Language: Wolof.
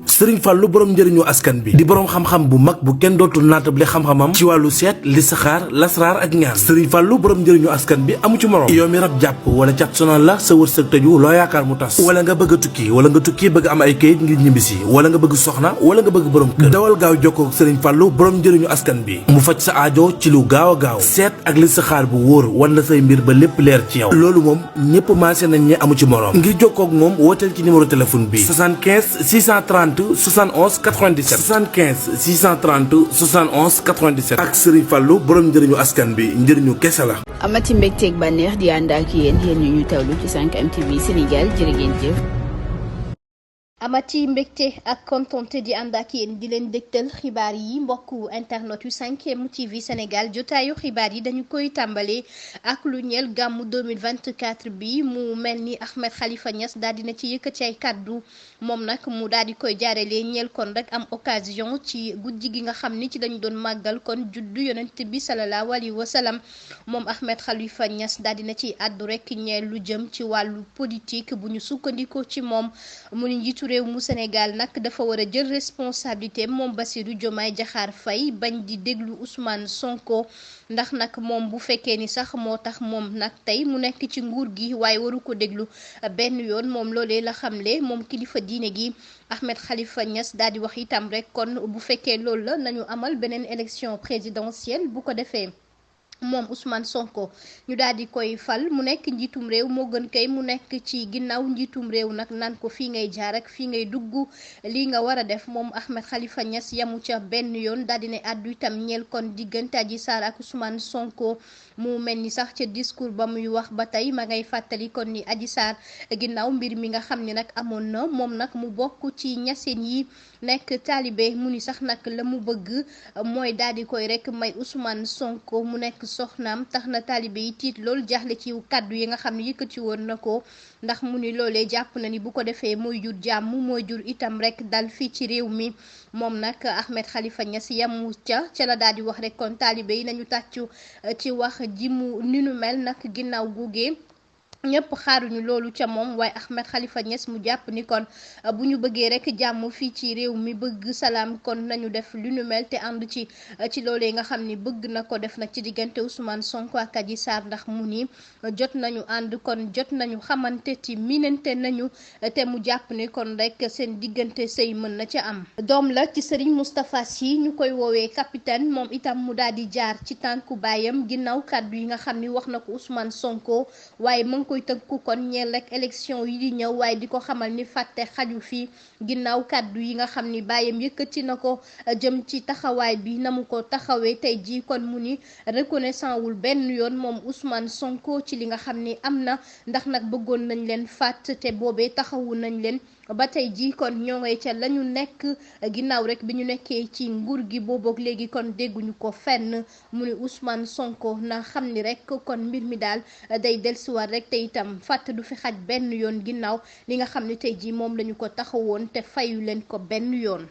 Serigne Fallou borom njëriñu askan bi di borom xam-xam bu mag bu kenn dootul naatable xam-xamam ci wàllu seet listixaar lasraar ak ñaan. Serigne Fallou borom njëriñu askan bi amu ci morom. yow mi rab jàpp wala cat sonal la sa wërsëg tëju loo yaakaar mu tas, wala nga bëgg a tukki wala nga tukki bëgg am ay kayit ngir ñibbisi, wala nga bëgg soxna wala nga bëgg borom kër, dawal gaaw jokkoo ak Serigne Fallou borom njëriñu askan bi mu faj sa aajo ci lu gaaw a gaaw. seet ak listixaar bu wóor wan la say mbir ba lépp leer ci yow. loolu moom ñëpp maase nañ ñi amu ci morom. ngir jokkoo ak moom wooteel ci numéro téléphone bi 75 630 71 97 75 630 71 97 ak Serigne Fallou borom njëriñu askan bi njëriñu kese la. amati mbégteeg bànneex di ànd ak yéen ñu tawlu ci 5M TV Sénégal jërë ngeen jëf. amati mbégte ak kontonte di ànd ak yéen di leen dégtal xibaar yi mbokku internet yu 5M TV Sénégal jotaayu xibaar yi dañu koy tàmbalee ak lu ñeel gàmmu 2024 bi mu mel ni Ahmed Khalifa Niass daal dina ci yëkkati ay kàddu moom nag mu daal di koy jaarelee ñeel kon rek am occasion ci guddi gi nga xam ni ci dañu doon màggal kon juddu yonent bi salallaahu alayhi wa sallam moom Ahmed Khalifa Niass daal dina ci àddu rek ñeel lu jëm ci wàllu politique bu ñu sukkandikoo ci moom mu ni njiitu réew mu Sénégal nag dafa war a jël responsabilité moom Bassirou Diomaye Diakhar Faye bañ di déglu Ousmane Sonko ndax nag moom bu fekkee ni sax moo tax moom nag tey mu nekk ci nguur gi waaye waru ko déglu benn yoon moom loolee la xamle moom kilifa diine gi Ahmed Khalifa Niass daal di wax itam rek kon bu fekkee loolu la nañu amal beneen élection présidentielle bu ko defee moom Ousmane Sonko ñu daal di koy fal mu nekk njiitum réew moo gën kay mu nekk ci ginnaaw njiitum réew nag naan ko fii ngay jaar ak fii ngay dugg lii nga war a def moom Ahmed Khalifa Niass yamu ca benn yoon daal di ne àddu itam ñeel kon diggante Adji Sarr ak Ousmane Sonko mu mel ni sax ca discours ba muy wax ba tey ma ngay fàttali kon ni Adji Sarr ginnaaw mbir mi nga xam ne nag amoon na moom nag mu bokk ci ñaseen yi nekk taalibe mu ni sax nag la mu bëgg mooy daal di koy rek may Ousmane Sonko mu nekk soxnaam tax na taalibe yi tiit loolu jaaxle ci kàddu yi nga xam ne yëkkati woon na ko ndax mu ni loolee jàpp na ni bu ko defee mooy jur jàmm mooy jur itam rek dal fii ci réew mi moom nag Ahmed Khalifa Niass yamu ca la daal di wax rek kon taalibe yi nañu tàccu ci wax ji mu ni nu mel nag ginnaaw googee ñëpp xaaruñu loolu ca moom waaye Ahmed Khalifa Niass mu jàpp ni kon bu ñu bëggee rek jàmm fii ci réew mi bëgg salaam kon nañu def lu nu mel te ànd ci loolee nga xam ni bëgg na ko def nag ci diggante Ousmane Sonko ak Adji Sarr ndax mu ni jot nañu ànd kon jot nañu xamante ci minante nañu te mu jàpp ni kon rek seen diggante sëy mën na ca am. doom la ci Serigne Moustapha Sy ñu koy woowee capitaine moom itam mu daal di jaar ci tànku baayam ginnaaw kàddu yi nga xam ni wax na ko Ousmane Sonko waaye koy tënku kon ñeel rek élection yi di ñëw waaye di ko xamal ni fàtte xaju fii ginnaaw kàddu yi nga xam ni bàyyam yëkkati na ko jëm ci taxawaay bi na mu ko taxawee tey jii kon mu ni reconnaissant wul benn yoon moom Ousmane Sonko ci li nga xam ni am na ndax nag bëggoon nañ leen fàtt te boobee taxawu nañ leen ba tey jii kon ñoo ngay ca la ñu nekk ginnaaw rek bi ñu nekkee ci nguur gi boobook léegi kon dégguñu ko fenn mu ni Ousmane Sonko na xam ni rek kon mbir mi daal day dellusiwaat rek te itam fàtt du fi xaj benn yoon ginnaaw li nga xam ne tey jii moom lañu ko taxawoon te fayu leen ko benn yoon.